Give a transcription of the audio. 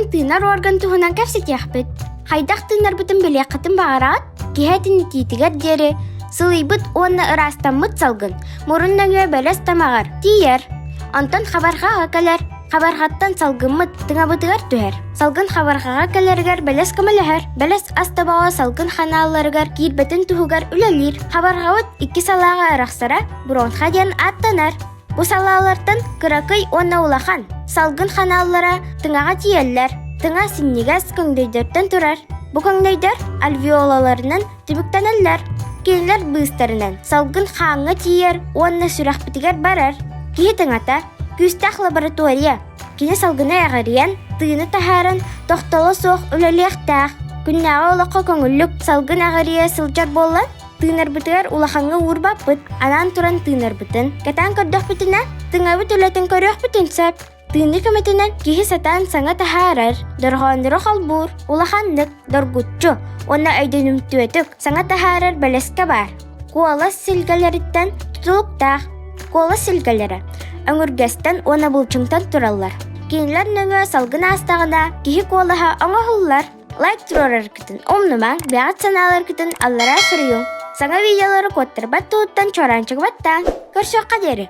Бүгүн тыынар орган туһунан кэпсэтиэхпит. Хайдах тыынарбытын билиэххитин баҕараҕыт? Киһи этин итиитигэр диэри сылыйбыт уонна ыраастаммыт салгын мурун нөҥүө бэлэс тамаҕар тиийэр. Онтон хабарҕаҕа кэлэр. Хабарҕаттан салгыммыт тыҥабытыгар түһэр. Салгын хабарҕаҕа кэлэригэр бэлэс көмөлөһөр. Бэлэс ас тобоҕо салгын ханаалларыгар киирбэтин туһугар үлэлиир. Хабарҕабыт икки салааҕа арахсара бронха диэн ааттанар. Бу салаалартан кыракый уонна улахан салгын ханааллара тыҥаҕа тиийэллэр. Тыҥа синньигэс көҥдөйдөртөн турар. Бу көҥдөйдөр альвеолаларынан түмүктэнэллэр. Кинилэр быыстарынан салгын хааҥҥа тиийэр уонна сүрэхпитигэр барар. Киһи тыҥата күүстээх лаборатория. Кини салгыны эҕирийэн, тыыны таһааран, тохтоло суох үлэлиэхтээх. Күннээҕи олоххо көҥүллүк салгын эҕирийэ сылдьар буоллан, Тыынарбытыгар улахаҥҥа уурбаппыт, анаан туран тыынарбытын, кэтээн көрдөхпүтүнэ, тыҥабыт үлэтин көрүөхпүтүн сөп. Тыыныы көмөтүнэн киһи сатаан саҥа таһаарар, дорҕооннору холбуур, улаханнык, доргуччу уонна өйдөнүмтүөтүк саҥа таһаарар бэлэскэ баар. Куолас силгэлэриттэн тутулуктаах. Куолас силгэлэрэ өҥүргэстэн уонна былчыҥтан тураллар. Кинилэр нөҥүө салгын аастаҕына киһи куолаһа оҥоһуллар. Лайк туруораргытын умнумаҥ, бэйэҕит санааларгытын аллараа суруйуҥ. Саҥа видеолары куоттарбат туһуттан чуораанчыгы баттааҥ. Көрсүөххэ диэри!